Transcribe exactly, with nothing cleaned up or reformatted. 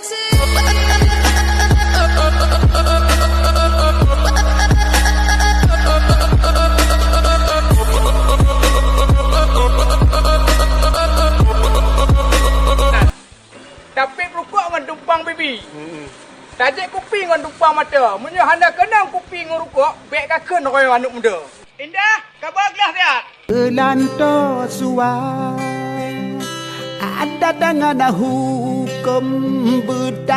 Tapéb rukok ngon tumpang bibi. Tajép kupi ngon tumpang mata. Meunyoe hana keunong kupi ngon rukok, bék kakheun roh aneuëk muda. Indah, kaba glah siat. Keulantoe suai adat deungon hukôm beuta.